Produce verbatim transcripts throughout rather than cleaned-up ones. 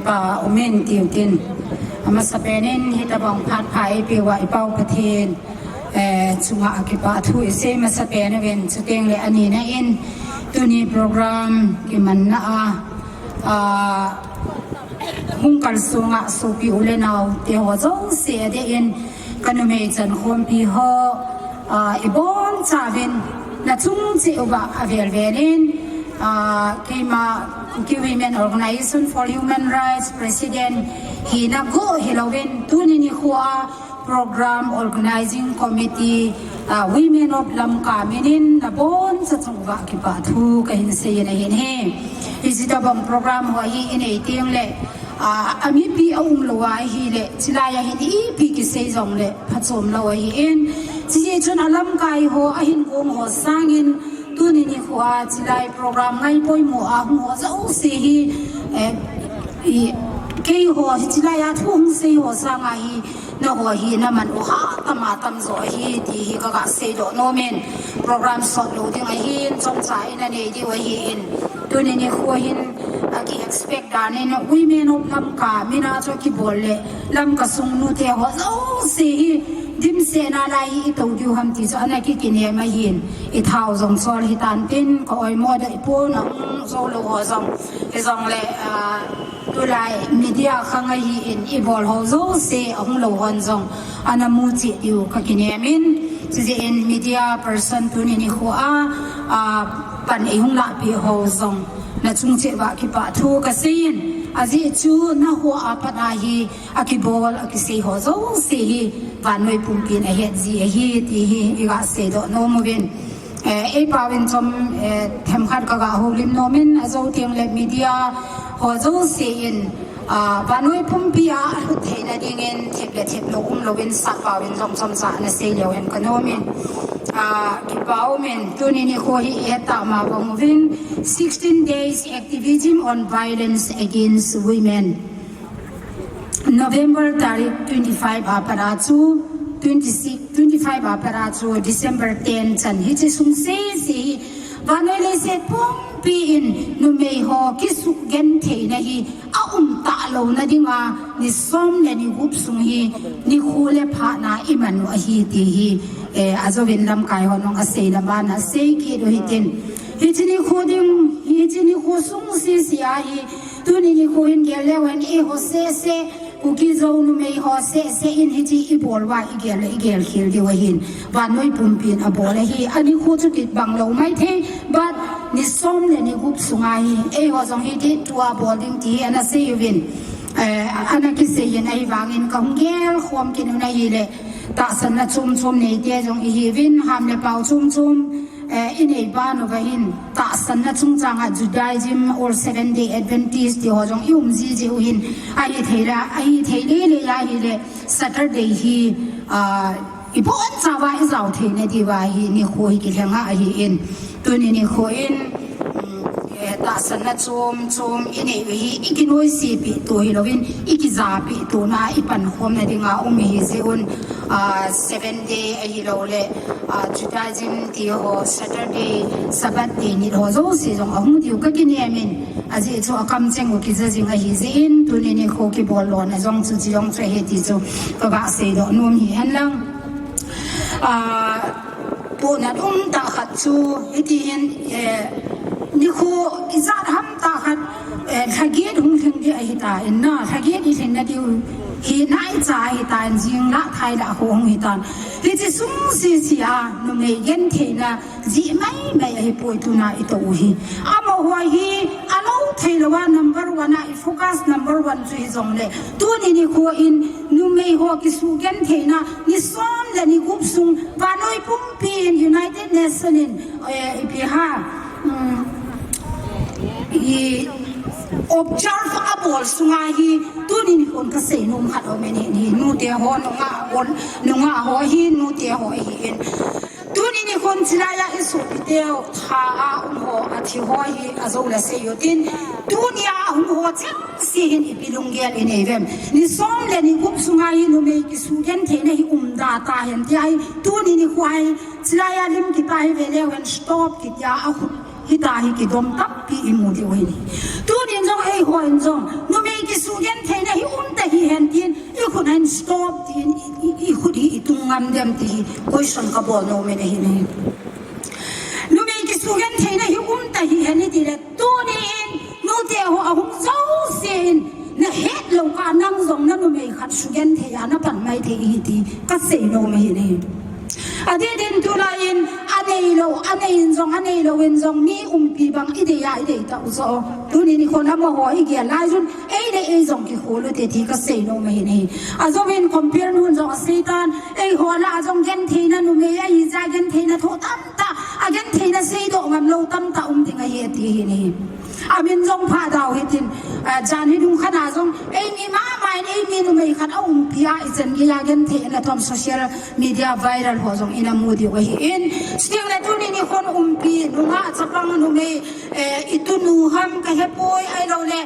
Pa umin tiu tin. Amasapen in hitabang phat pha eipeuva i Pau Pathen, eh, chunga kipathu isei masapen uvin, chuteng le anina in tuni program kimanna a, ah, hung kalsunga sopi u le nao te ho jouse adeh in ka numei chankhompi ho, ah, ibonchauvin nachung cheh uva avel vel in, ah, keima Kuki Women Organization for Human Rights President hina go hilouvin tuni nikho a Program Organizing Committee, ah, Women of Lamka min in naboncha chung uva kipathu kahin seiyin ahin. Hiche tabang program ho hi inei teng le, ah, amipi aum lou ahile, chulai a hin ipi kisei jong le phachom lou ahin. Chujeh chun alamkai ho ahin gong ho sangin tuni nikho a chulai program ngai poimo a hung ho jouse hi, eh, i, keiho hi chulai a thu hung sei ho sanga hi, naho hi naman u ha tama tamjo ahi ti hi kaga seidoh nomin, program sot lou ding ahin, chomcha in anei diu ahin, tuni nikho hin aki expect dan in Women of Lamka mina chu kibol le Lamka sung nute ho jouse hi dimset nalai hi itou diu ham ti chu ana kikinem ahin, ithao jong chol hitan tin ka oimo doh ipon ahung jou lou ho jong, hijongle, ah, tulai media khang ahin ibol ho jouse ahung lou hon jong ana mu cheh diu kakinem in, chujeh in media person tuni nikho a, ah, pan eihung lahpeh ho jong nachung cheh uva kipathu kaseiyin, ajeh chu naho a pat a hi akibol akisei ho jouse hi vannoi pumpin ahet ji ahi ti hi iga seidoh nom uvin. Eh, eipaovin chom, eh, themkhat kaga houlim nomin, ajou teng le media ho jouse in, ah, vannoi pumpi a alhut theina dingin thep le thep lou umlouvin sappao in jong chomcha ana sei leu hen kanomin. Ah, kipa umin, tuni nikho hi ihet tama bang uvin, sixteen days activism on violence against women. November tarik twenty-five a pat a chu, twenty-six, twenty-five a pat a chu December ten chan hiche sung sese hi vannoi leiset pumpi in numei ho kisugentheina hi aum talouna dinga ni som le ni gup sung hi nikho le phatna iman u ahi ti hi, eh, ajouvin lamkai hon jong asei lam a ana sei kit u hitin. Hiche nikho ding, hiche nikho sung sese a hi, tuni nikho hin gel leu hen eiho sese, Kuki Zo numei ho sese in hiche ibol uva igel le igel khel diu ahin, vannoi pumpin abol ahi. Anikho chu kibang lou maithei, but ni som le ni gup sunga hi eiho jong hi date two a bol ding ti hi ana sei uvin, eh, ana kiseiyin, ahivangin kahung gelkhom kit u ahile, tahsanna chom chom neite jong ihiuvin, ham le pao chom chom, eh, inei ban uva hin, tahsanna chungchanga Judaism or Seventh Day Adventist ti ho jong ium jiji u hin, ahithei le, ahithei lele ahile Saturday hi, ah, ibonchauva ijao theina diuva hi nikho hi kilhenga ahin, tuni nikho in, um, eh, tahsanna chom chom inei u hi ikinoisepeh to hilouvin, ikijapeh tona ipankhomna dinga um ihi jeh un, ah, Seventh Day ahiloule, ah, Judaism ti ho, Saturday, Sabbath ti nit ho jouse jong ahung diu kakinem in, ajeh chu akamcheng u kija jing ahi jeh in, tuni nikho kibol lona jong chu, chu jong chu ahi ti chu kaga seidoh nom hi henlang. Ah, pohnat umtah khat chu hiti hin, eh, nikho ijat hamtah khat, eh, lhaget hung lhing ding ahitan na, lhaget ilhinna diu hi naicha ahitan, jing lah thai lah ho hung hitan. Hiche sung sese a numei gentheina jih maimai ahipoi tuna itou u hi. Amaho hi alou theilouva number one a ifocus number one chu hijongle, tuni nikho in numei ho kisugentheina ni som le ni gup sung vannoi pumpi in United Nation in, eh, ipi ham, um, i observe abol sunga hi, tuni nikhon kasei nom khat aumin, hi nute ho nungah, nungah ho hi nute ho ahin. Tuni nikhon chulaiya isopiteu tha a um ho, athi ho hi ajou le seiyu tin, tunia ahung ho chengse hin ipi lunggel inei uvem? Ni som le ni gup sunga hi numei kisugentheina hi umda tahen tia hi, tuni nikho hi chulaiya lim kipah hi veleu hen stop kitia akhut hita hi kidom tampi imu diu ahi. Tunin jong eihon jong numei Kisugentheina hi umta hihen tin, i khut a hin stop tin, i, i, i khut hi i tung ngam dem ti hi question kabol nom in ahi. Numei kisugentheina hi umta hihen i tile, tunin nute ho ahung jousen, nahet lou kah nang jong nanumei khat sugenthei a napan maithei ahi ti kasei nom ahi. Adeh din tulai in, anei lou, anei in jong, anei lou in jong, mi umpi bang idei a, idei taujo. Tuni nikho amaho igel lai chun, ei le ei jong kikhol ute ti kasei nom ahi. Ajouvin compare nun jong aseitan, eiho lah a jong gentheina numei ahi jeh a gentheina thoh tamtah, agentheina seidoh ngam lou tamtah um ding ahi ati ahi. Amin jong Pha Dau hitin, jan hi dung khat a jong, eimi mama in eimi numei khat aumpi a, ichan geiya gentheina thom social media viral ho jong ina mu diu ahin. Chuteng le tuni nikhon umpi, nungah chapang numei, itunu ham kahepoi, ahiloule,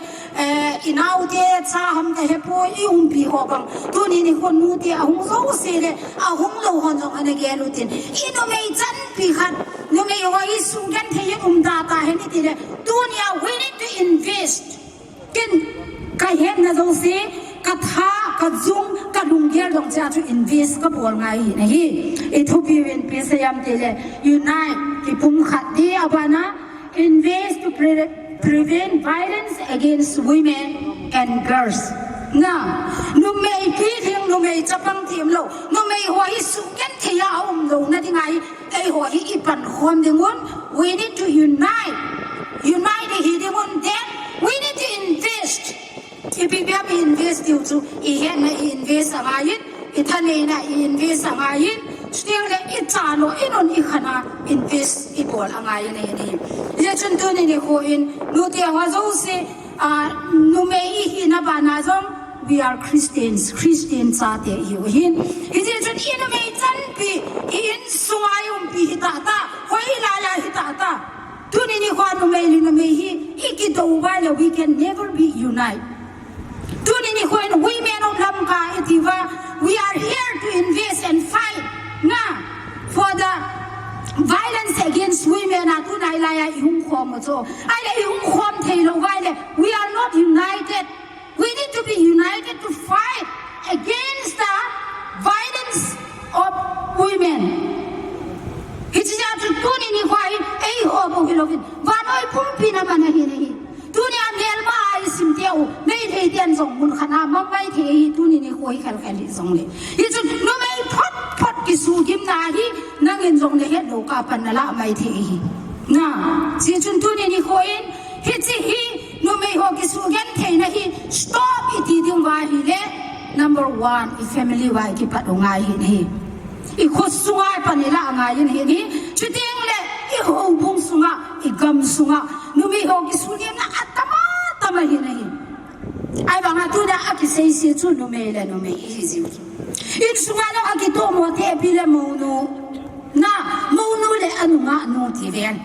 inaote cha ham kahepoi, i umpi ho bang. Tuni nikhon nute ahung jouse le, ahung lou hon jong ana gel utin. I numei chanpi khat, numei ho hi sugenthei in umda tahen itile, tunia we need to invest. Ken kahetna jouse, katha, kajung, kalunggel jong chea chu invest kabol ngai ahi. I thupiuvin ipi asei em tile, unite, kipumkhat ding, abana invest to pre-, prevent violence against women and girls. Na, numei kilhing, numei chapang ti umlou, numei ho hi sugenthei a aum louna ding ahi. Eiho hi ipankhom dingun, we need to unite. Unite hi dingun, then we need to invest. Ipi bep i invest diu chu, ihetna i invest angaiyin, ithaneina i invest angaiyin, chuteng le ichan u, inun ikhan a invest ibol angaiyin ahi. Hijeh chun tuni nikho in, nute ho jouse, numei ihina bana jong, we are Christians, Christian chate ihiu ahin. Hijeh chun i numei chanpi, i insunga i umpi hitahtah, hoilai a hitahtah. Tuni nikho numei le numei hi, ikidou uva le, we can never be unite. Tuni nikho in women of Lamka itiuva, we are here to invest and fight, na, for the violence against women a tunai laiya ihung khom u chu. Ahile ihung khom theilou uva le, we are not united. We need to be united to fight against the violence of women. Hiche jeh a chu tuni nikho hi, eiho bou hilouvin, vannoi pumpin aman ahi nahi. Tunia melma a isim teu, Meitei ten jong mun khat a mang maithei ahi, tuni nikho hi khelkhel hijongle. Hichun numei photphot kisugimna hi, nangin jong nahet lou kah pan nalah maithei ahi. Na, hichun tuni nikho in, hiche hi, numei ho kisugentheina hi, stop iti diuva ahile, number one, i family uva ikipat u ngai ahi nahi. I kho sunga ipan ilah angaiyin ahi nahi. Chuteng le, i houbung sunga, i gam sunga, numei ho kisugenna atam atam ahi nahi. Ahivanga tunia akiseise chu numei le numei ihijiu chu. Insunga jong akitomo tepi le mounu. Na, mounu le anungah nu tiven.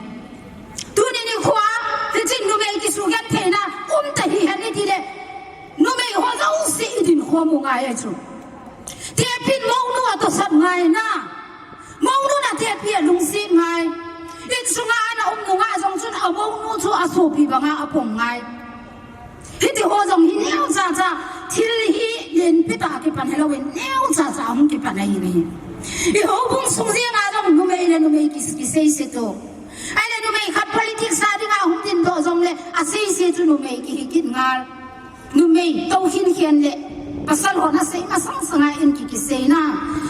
Tuni nikho a, hiche numei kisugentheina umta hihen itile, numei ho jouse idinkhom u ngai ahi chu. Tepin mounu atosat ngai na. Mounun atepi alungset ngai. Insunga ana um nungah jong chun amounu chu asopi banga apom ngai. Hitiho jong hi neocha cha, thil hi lenpi tah a kipan hilouvin neocha cha ahung kipan ahi nahi. I houbung sung jenga jong numei le numei ki, kiseise to. Ahile numei khat politics a dinga hung dindoh jongle, aseise chu numei kihi kit ngal. Numei tou khin khen le, pasal hon asei masang sanga in ki, kiseina.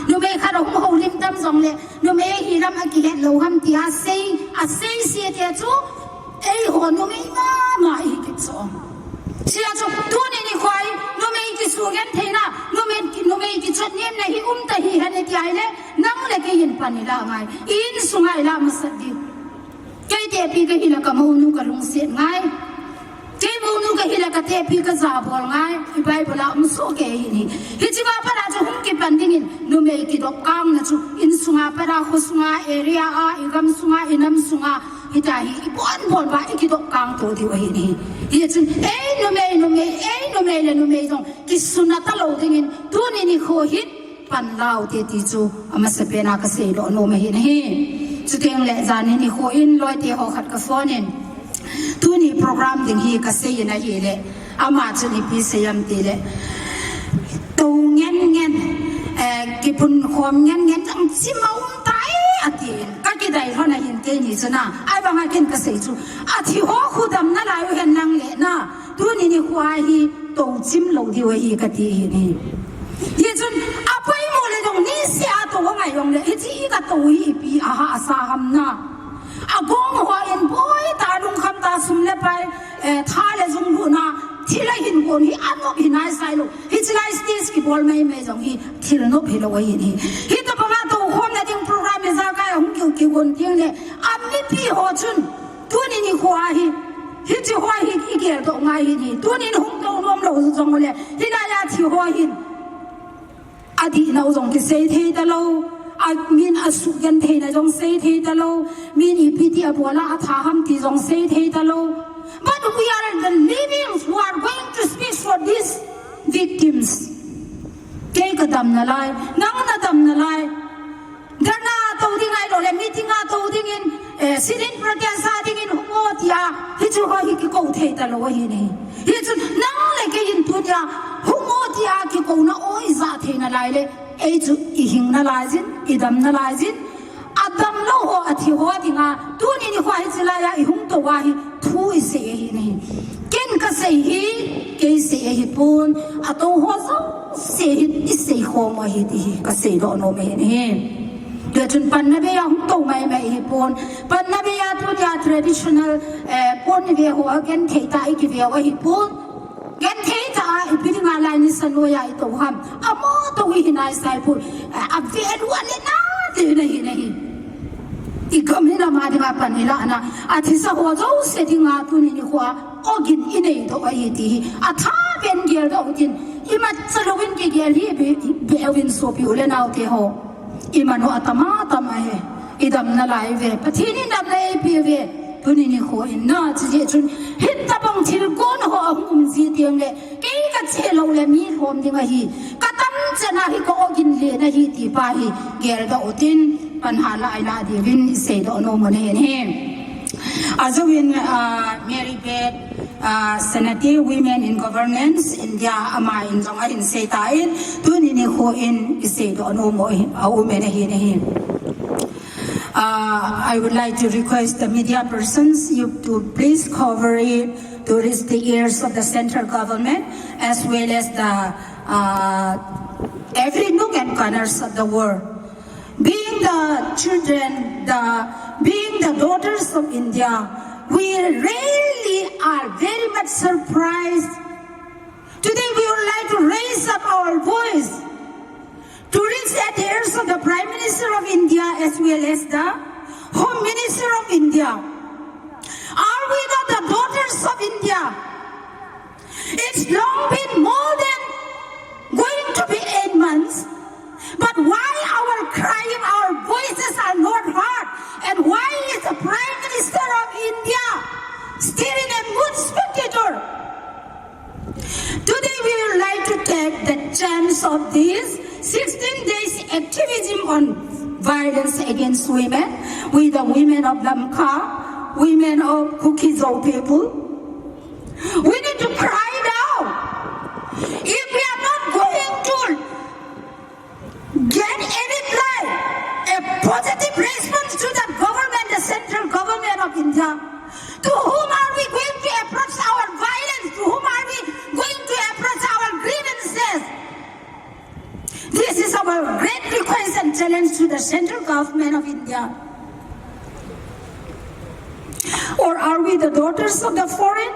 Numei khat ahung houlim tam jongle, numei hi lam akihet lou ham tia sei, aseise te chu, eiho numei mama ihi kit chu. Hijeh chun tuni nikho hi, numei kisugentheina, numei ki, numei kichotnemna hi umta hihen iti ahile, nang le kei in pan ilah ngai, insunga ilah masat diu. Kei tepi kahile kamounu kalungset ngai. Kei mounu kahile katepi kajabol ngai. I Bible a um soh kei ahi nahi. Hichea pat a chu hung kipan dingin numei kidokkangna chu insunga pat a, khosunga, area a, igam sunga, inam sunga, hitia hi ibonbon uva ikidokkang to diu ahi nahi. Hichun ei numei, numei, ei numei le numei jong kisuna talou dingin tuni nikho hin pan laute ti chu amasapen a kaseidoh nom ahi nahi. Chuteng le janhi nikho in loite ho khat kaphone in, Tuni program ding hi kasei in ahile, ama chun ipi seiyem tile, tou ngen ngen, eh, kipun khom ngen ngen, changchim a um tai, atin. Kakidai lhon ahin keini chun a, ahivang a ken kasei chu, athi ho khu dam nalai u hen lang le na, tuni nikho hi tou chim lou diu ahi kati ahi. Hichun, apoimo le jong niseh a tou angai jongle, hiche katou hi ipi ahahsa ham na. Agong ho in boi ta, lungkham ta, sum le pai, eh, tha le jung lhunna, thil ahin gon hi anop hi naisai lou. Hiche lai stage kibol maimai jong hi thil nop hilou ahi. Hitobang a toukhomna ding program ijakai ahung kigon ding le, amipi ho chun, tuni nikho hi, hiche ho hi igeldoh ngai ahi. Tunin hung tou nom lou jongle, hilai a thi ho hin adihnau jong kisei thei talou, amin asugentheina jong sei thei talou, min ipi ti abol a atha ham ti jong sei thei talou. But we are the living who are going to speak for these victims. Kei kadam nalai, nang nadam nalai. Dharna tou ding ahilou le, meeting a tou dingin, eh, sit-in protest a dingin hung o tia, hiche ho hi kikou thei talou ahi. Hichun nang le kei in tunia hung o tia kikouna o ija thei nalai le, ei chu ihing nalai jin, idam nalai jin. Adamlou ho, athi ho dinga, tuni nikho hiche lai a ihung tou a hi thu isei ahi. Ken kasei hi, kei sei ahipon, atou ho jouse hin isei khom u ahi ti hi kasei doh nom ahi. Hichun panna bei a hung tou maimai ahipon, panna bei a tunia traditional, eh, pon ive ho a genthei tah a ikive u ahipon. Genthei tah a ipi dinga lai nisa noiya itou ham. Amaho tou hi naisai poi, eh, avalue le na, le na ahi. Igam hi nama dinga pan ilahna, athisa ho jouse dinga tuni nikho a ogin inei doh ahi ti hi athapen geldoh utin, imacha louvin kigel hih beh, beh uvin sopi u le naote ho. Iman u atam atam ahi. Idam nalai uve. Pathen in damna eipeh uve. Tuni nikho in na, chujeh chun, hitobang thilgon ho ahung um ji teng le, kei kache lou le mi lhom ding ahi. Katam chan a hi ka ogin len ahi ti pa hi geldoh utin, pan hala ilah diuvin isei doh nom u ahi. Ajouvin, ah, Mary Beth, ah, Senate, Women in Governance, India, ama in jong ahin sei tan, tuni nikho in isei doh nom u ahi, aum in ahi, ahi. Uh, I would like to request the media persons you to please cover it to reach the ears of the central government as well as the, uh, every nook and corners of the world. Being the children, the, being the daughters of India, we really are very much surprised. Today we would like to raise up our voice to reach at the ears of the Prime Minister of India as well as the Home Minister of India. Are we not the daughters of India? It's long been more than going to be eight months, but why our cry, our voices are not heard, and why is the Prime Minister of India staring a mood spectator? Today we would like to take the chance of this sixteen days activism on violence against women with the women of Lamka, women of Kuki-Zo people. We need to cry now. If we are not going to get a reply, a positive response to the government, the central government of India, to whom are we going to approach our violence? To whom are we going to approach our grievances? This is our great request and challenge to the central government of India. Or are we the daughters of the foreign?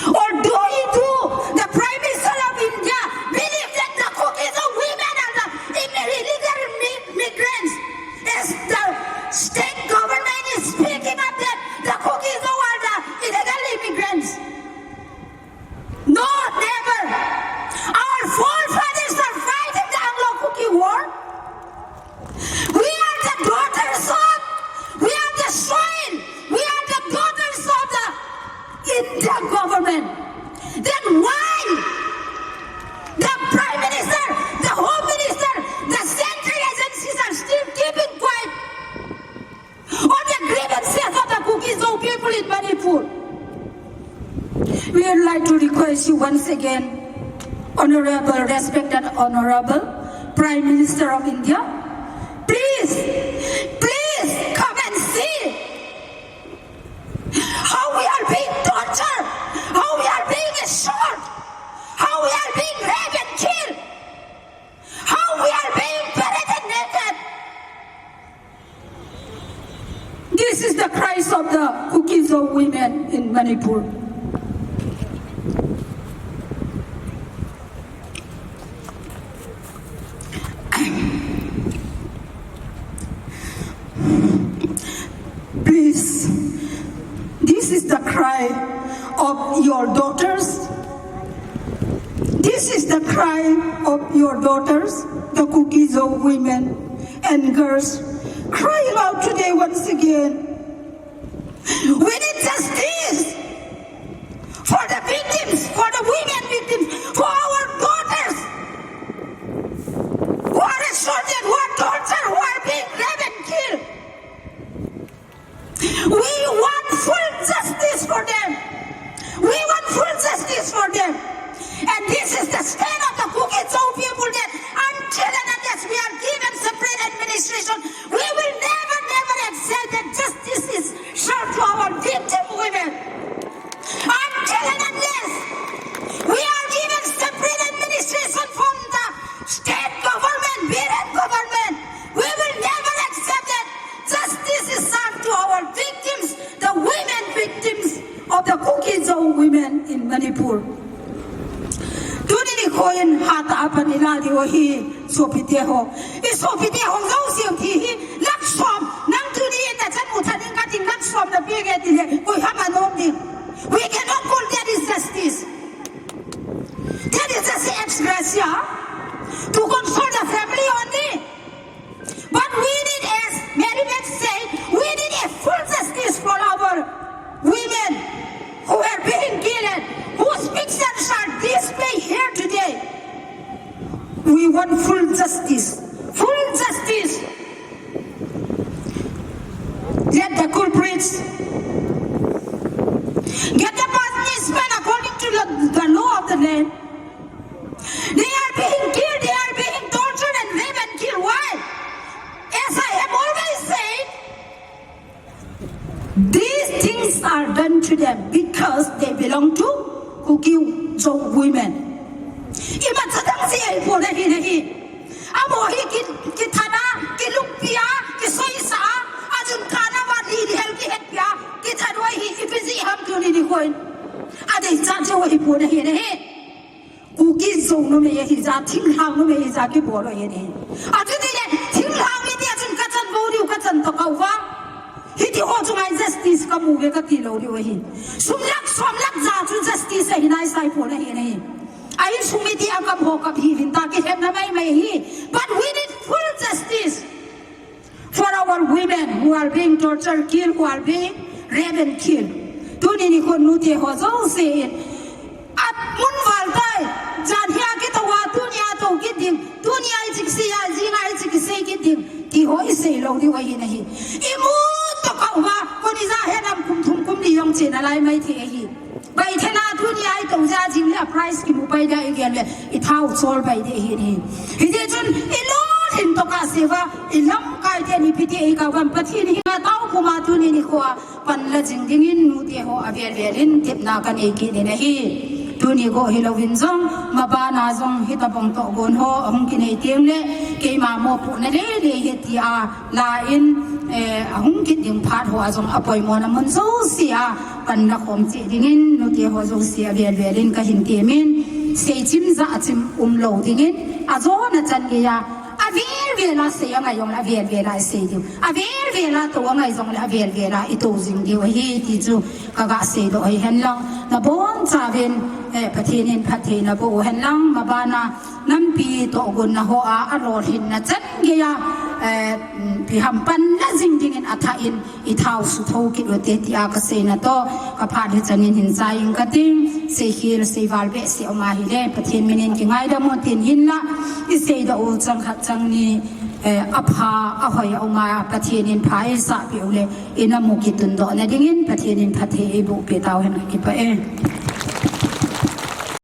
Or do you, do the Prime Minister of India believe that the Kuki-Zo women are the imme-, illegal immi-, migrants? As the state government is speaking of that, the Kuki-Zo are the illegal immigrants. No, never. Our forefathers are fighting the Anglo-Kuki war. We are the daughters of, we are the soil, we are the daughters of the Indian government. Then why the Prime Minister, the Home Minister, the central agencies are still keeping quiet on the grievances of the Kuki-Zo people? We would like to request you once again, Honorable, respected Honorable Prime Minister of India, please, please come and see how we are being tortured, how we are being assaulted, how we are being raped and killed, how we are being paraded naked. This is the cries of the Kuki-Zo women in Manipur. Please, this is the cry of your daughters. This is the cry of your daughters, the Kuki-Zo women and girls, crying out today once again. We need justice for the victims, for the women victims, for our daughters who are assaulted, who are tortured, who are being raped and killed. We want full justice for them. We want full justice for them. And this is the stand of the Kuki-Zo people, that until and unless we are given separate administration, we will never, never accept that justice is served to our victim women. Until and unless we are given separate administration from the state government, Biren government, we will never accept that justice is served to our victims, the women victims of the Kuki-Zo women in Manipur. Tuni nikho in hatah a pan ila diu ahi, sopite ho. I sopite ho jouse u thi hi, lakh som, nang tuni in nachan u thanin katin lakh som napeh nge tile, koi ham anom ding. We cannot call that is justice. That is just ex gratia to console the family only. But we need, as Mary Beth said, we need a full justice for our women who are being killed, whose pictures are displayed here today. We want full justice. Full justice. Let the culprits get the punishment according to the, the law of the land. They are being killed, they are being tortured and raped and killed. Why? As I have always said, these things are done to them because they belong to Kuki-Zo women. Ima chadang si ahipon ahi nahi. Amaho hi ki, kithat a, kilungpi a, kisoisa a, achun kana va lilhel kihetpi a, kithat u ahi, ipi jeh ham tuni nikho in. Adei chat jeh u ahipon ahi nahi. Kuki-Zo numei ahi jeh a, thinglhang numei ahi jeh a kibol u ahi nahi. Achuti le, thinglhang mite achun kachan bou diu, kachan toh kauva. Hitiho chunga justice kamu uve kati lou diu ahi. Sum lakh som lakh ja chu justice ahi nai saipon ahi nahi. A insung mite a kap ho kap hih uvin ta, kihetna maimai ahi. But we need full justice for our women who are being tortured, killed, who are being raped and killed. Tuni nikho nute ho jouse in, amun val tai, jan hia kitou a, tunia tou kit ding, tunia ichi kisei a, jinga ichi kisei kit ding, ti ho isei lou diu ahi nahi. Imu toh kauva, koni ja he nam kum thum kum li jong chena lai mai thei ahi. Baithena tunia itou jeh a jing le a price kimu pai dia igel le, ithao chol pai ding ahi nahi. Hijeh chun, ilolhin tokah seuva, ilamkai teni piti eikah uvam Pathen henga taopuma tuni nikho a, panla jing dingin nute ho avel vel in tepna kanei kit in ahi. Tuni go hilouvin jong, mabana jong hitobang tohgon ho ahung kinei teng le, keima mopohna lele ahi tia la in, eh, ahung kit ding phat ho a jong apoimona mun jouse a, panla khom cheh dingin, nute ho jouse avel vel in kahin temin, seichim jahchim umlou dingin, ajona chan geiya, avel vel a sei angai jongle avel vel a isei diu. Avel vel a tou angai jongle avel vel a itou jing diu ahi ti chu kaga seidoh ahi henlang. Nabonchauvin, eh, Pathen in phatthei naboh u henlang, mabana nampi tohgonna ho a, alolhinna chan geiya, eh, ipi ham panla jing dingin athah in ithao suthou kit ute tia kaseina toh, kaphat hi chanin hin chai ing kating, seikhel seival behseh um ahile, Pathen minin kingaidam u tin hinla, iseidoh u chang khat chang ni, eh, apha, ahoi a um a, Pathen in pha eisahpeh u le, inamu kitundohna dingin, Pathen in phatthei eiboh peh tauhen, kakipah e.